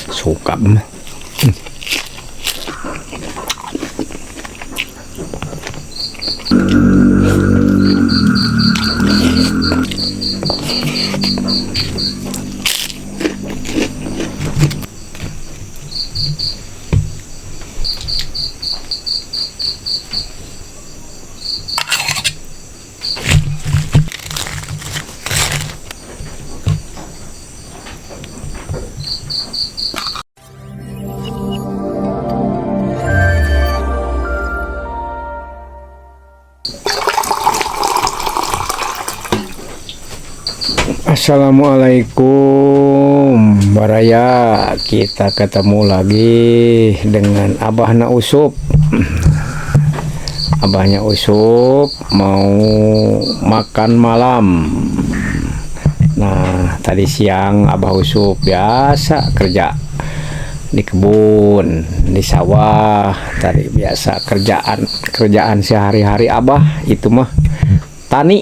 Suka. Assalamualaikum Baraya, kita ketemu lagi dengan Abahna Usup. Abahnya Usup mau makan malam. Nah, tadi siang Abah Usup biasa kerja di kebun, di sawah. Tadi biasa kerjaan kerjaan sehari-hari Abah itu mah tani.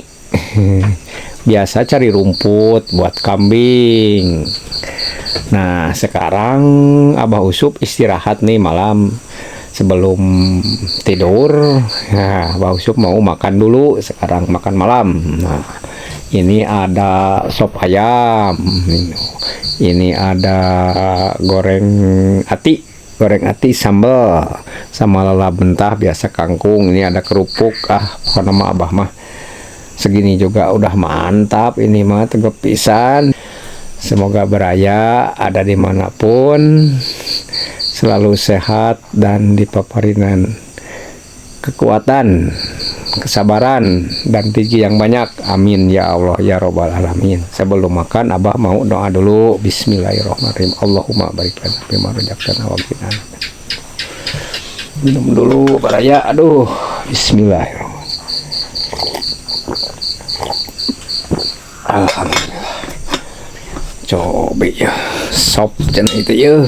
Biasa cari rumput buat kambing. Nah, sekarang Abah Usup istirahat nih malam sebelum tidur. Nah, Abah Usup mau makan dulu sekarang, makan malam. Nah, ini ada sop ayam. Ini ada goreng ati sambal sama lalap mentah biasa kangkung. Ini ada kerupuk. Ah, pokoknya mah Abah mah segini juga udah mantap, ini mah tegep pisan. Semoga beraya ada dimanapun, selalu sehat dan dipaparinan kekuatan, kesabaran, dan rezeki yang banyak. Amin ya Allah ya robbal alamin. Sebelum makan Abah mau doa dulu. Bismillahirrahmanirrahim. Allahumma barik lana fima razaqtana wa qina. Minum dulu baraya. Aduh, bismillahirrahmanirrahim. Alhamdulillah. Coba ya sop cenah itu ya.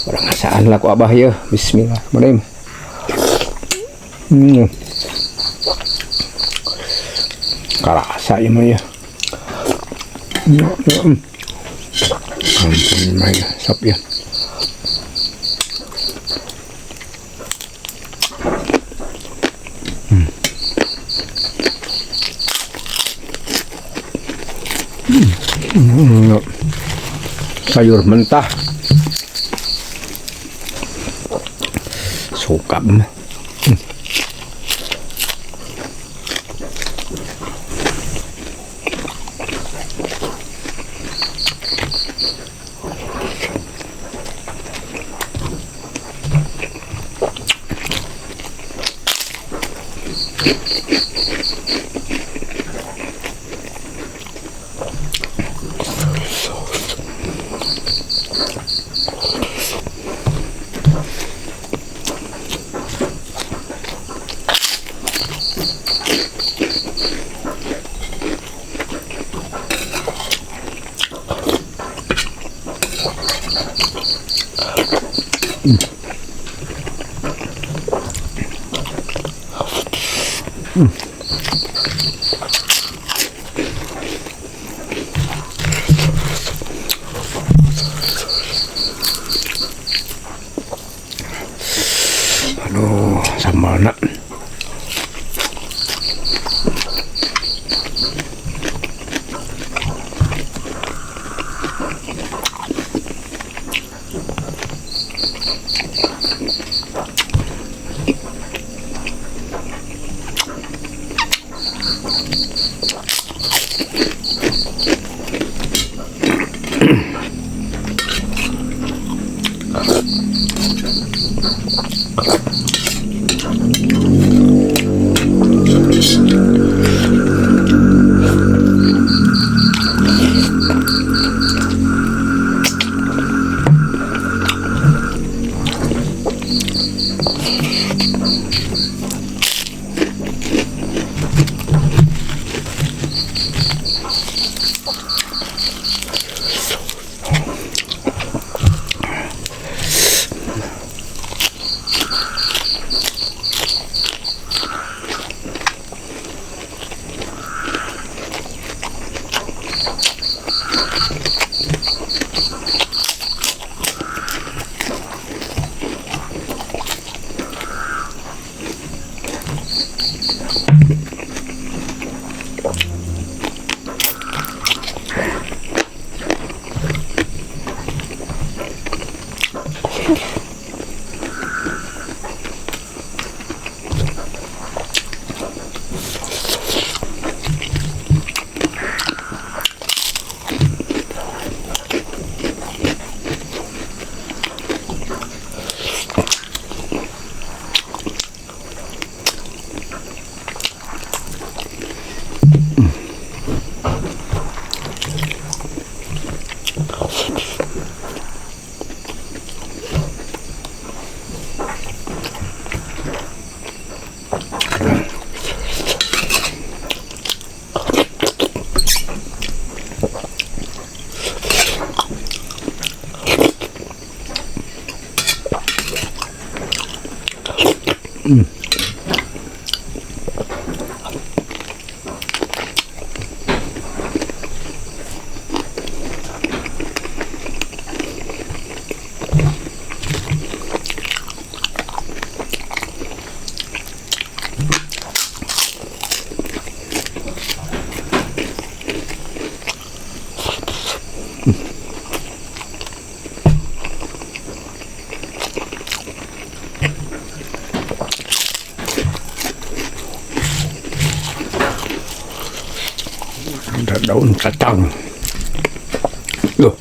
Orang asaan laku Abah ya. Bismillahirrahmanirrahim. Karasa ya mah ya. Ampun mah ya sop ya. Sayur mentah suka. Aduh, sambalna. Ada daun kacang. Loh.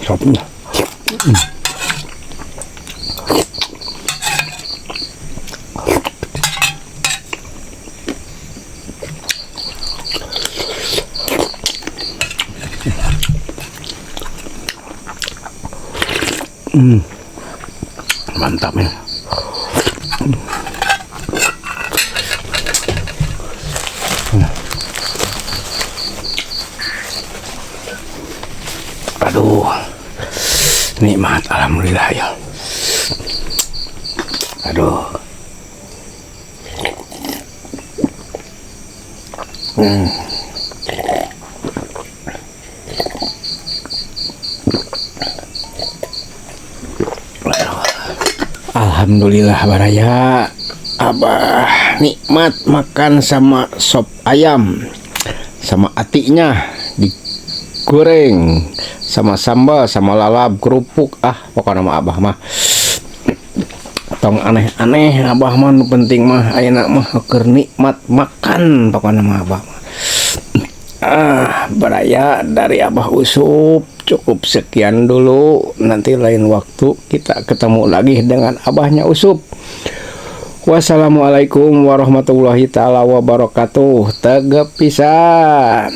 Sopnya. Mantap ya. Aduh, nikmat, alhamdulillah ya. Aduh. Alhamdulillah baraya, Abah nikmat makan sama sop ayam sama atinya digoreng sama sambal sama lalap kerupuk. Ah, pokoknya mah Abah mah tong aneh-aneh, Abah mah nu penting mah ayeuna mah keur nikmat makan, pokoknya mah Abah mah. Ah, baraya, dari Abah Usup cukup sekian dulu, nanti lain waktu kita ketemu lagi dengan Abahnya Usup. Wassalamualaikum warahmatullahi taala wabarakatuh. Tegep pisan.